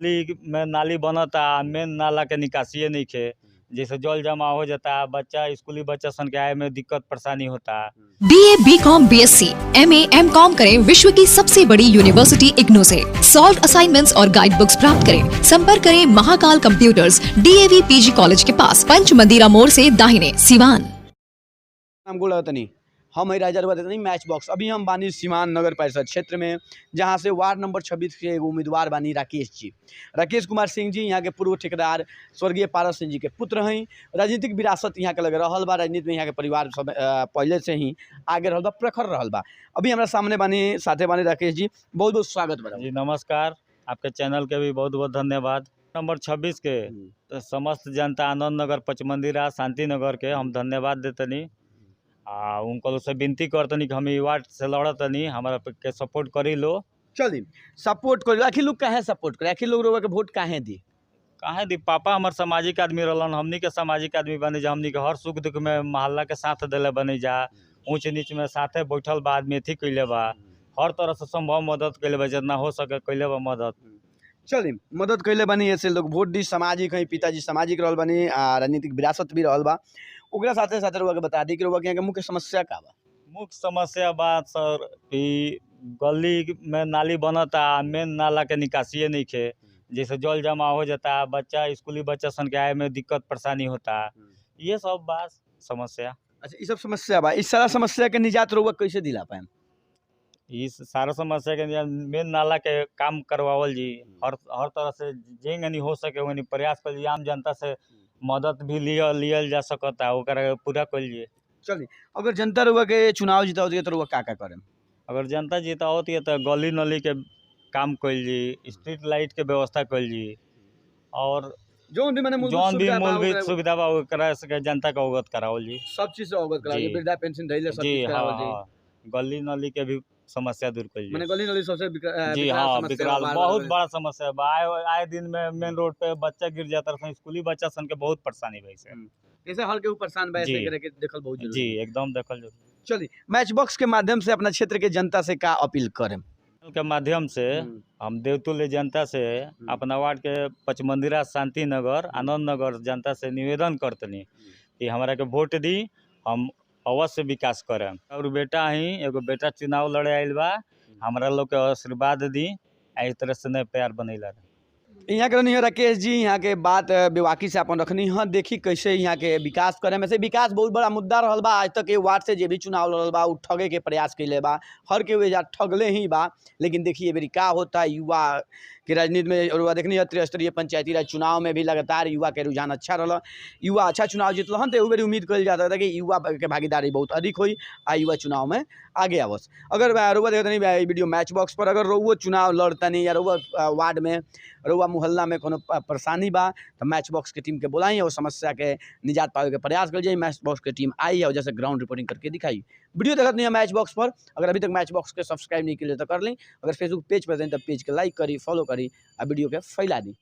गली में नाली बनता, मेन नाला के निकासिए नइखे, जैसे जल जमा हो जाता, बच्चा स्कूली बच्चा सन के आए में दिक्कत परेशानी होता। BA, B com, B S C, M A, M com करें विश्व की सबसे बड़ी यूनिवर्सिटी इग्नू से। सॉल्व असाइनमेंट्स और गाइड बुक्स प्राप्त करें। संपर्क करें Mahakal computers, DAV PG college के पास, पंच मंदिरा मोड़ से दाहिने, सिवान। नाम गोला तनी हम है राजा रुआ तनी मैच बॉक्स। अभी हम बानी सीवान नगर परिषद क्षेत्र में, जहां से वार्ड नंबर 26 के एगो उम्मीदवार बानी राकेश जी, राकेश कुमार सिंह जी। यहाँ के पूर्व ठेकेदार स्वर्गीय पारस सिंह जी के पुत्र हैं। राजनीतिक विरासत यहाँ के लग रहल बा। राजनीति में यहाँ के परिवार सब पहले से ही आगे रहल बा, प्रखर रहल बा। अभी हमारा सामने बानी, साथे बानी राकेश जी। बहुत बहुत स्वागत बा। जी नमस्कार, आपके चैनल के भी बहुत बहुत धन्यवाद। नंबर 26 के तो समस्त जनता आनंद नगर, पचमंदिरा, शांति नगर के हम धन्यवाद देतनी आ उनको से विनती करतनी कि हम ई वार्ड से लड़तनी, हमारा के सपोर्ट करी लो। चली, सपोर्ट करी। आखिर लोग काहे सपोर्ट करे? आखिर लोग रउआ के वोट काहे दी? काहे दी? पापा हमार सामाजिक आदमी रहलन, हमनी के सामाजिक आदमी बनी जा। हमनी के हर सुख दुख में मोहल्ला के साथ देले बनी जा, ऊंच नीच में साथे बैठल बा आदमी, अथी कैले बा, हर तरह से संभव मदद कैले बा, जितना हो सके कैले बा मदद। चली, मदद कैले बानी, ऐसे लोग वोट दी। सामाजिक है, पिताजी सामाजिक रहल बानी आ राजनीतिक विरासत भी रहल बा। ओकरा साथे साथे रउआ के बता दी कि रउआ के यहाँ के मुख्य समस्या का बा? मुख्य समस्या बात सर कि गली में नाली बनता, मेन नाला के निकासिए नइखे, जैसे जल जमा हो जाता, बच्चा स्कूली बच्चा सन के आए में दिक्कत परेशानी होता। ये सब बात समस्या। अच्छा, ई सब समस्या बा। इस सारा समस्या के निजात रउआ कैसे दिला पाएम? इस सारा समस्या के निदान मेन नाला के काम करवावल जी। हर हर तरह से जेंगनी हो सके वनी प्रयास कल जी। आम जनता से मदद भी लियल लियल जा सकता, ओकरा पूरा कल जी। चली, अगर जनता रउआ के चुनाव जितावत तो रउआ का का करेम? अगर जनता जितावत है तो गली नली के काम कल जी, स्ट्रीट लाइट के व्यवस्था कल जी और जौन भी माने मूलभूत जौन भी सुविधा बा, मूलभूत ओकरा सुविधा बा ओकरा से जनता के अवगत करावल जी। सब चीज से अवगत करावल जी। जी। वृद्धा पेंशन धइले सब जी चीज हाँ। करावल जी। हाँ, गली नली के भी समस्या दूर कल माने जी। गली नली सबसे जी विकराल हाँ, समस्या विकराल बा। बहुत बड़ा समस्या बा। आए आए दिन में मेन रोड पे बच्चा गिर जाता रहा, स्कूली बच्चा सन के बहुत परेशानी भई से। ऐसे हर के परेशान बा, ऐसे जी। करे के देखल बहुत जरूरी। जी, एकदम देखल जरूरी। चलिए, मैच बॉक्स के माध्यम से अपना क्षेत्र के जनता से का अपील करें? के माध्यम से हम देवतुल्य जनता से, अपना वार्ड के पचमंदिरा, शांति नगर, आनंद नगर जनता से निवेदन करतनी कि हमरा के वोट दी, हम अवश्य विकास करें। और बेटा ही एगो बेटा चुनाव लड़े आइल बा, हमरा लोग के आशीर्वाद दी आ इस तरह से नए प्यार बनैला। यहाँ के रहनी है राकेश जी। यहाँ के बात बेवाकी से अपन रखनी है। देखी कैसे यहाँ के विकास करे में से विकास बहुत बड़ा मुद्दा रहल बा। आज तक ये वार्ड से जे भी चुनाव लड़ल बा उ ठगे के प्रयास कैले बा, हर के वजह ठगले ही बा। लेकिन देखिए बेरी का होता है युवा के राजनीति में। और देखनी है त्रिस्तरीय पंचायती राज चुनाव में भी लगातार युवा के रुझान अच्छा रहा, युवा अच्छा चुनाव जीतल हन। तो एहू बेरी उम्मीद कल जाता था कि युवा के भागीदारी बहुत अधिक हुई आ युवा चुनाव में आगे आवस। अगर रउआ देखत नहीं वीडियो मैच बॉक्स पर, अगर रउआ चुनाव लड़तनी या रउआ वार्ड में, रउआ मोहल्ला में कोनो परेशानी बा तो मैच बॉक्स के टीम के बुलाई और समस्या के निजात पावे के प्रयास कर जाए। मैच बॉक्स के टीम आई और जैसे ग्राउंड रिपोर्टिंग करके दिखाई। वीडियो देखत नहीं है मैच बॉक्स पर, अगर अभी तक मैच बॉक्स के सब्सक्राइब नहीं किए तो कर ली। अगर फेसबुक पेज पर तो पेज के लाइक करी, फॉलो करी आ वीडियो के फैला दी।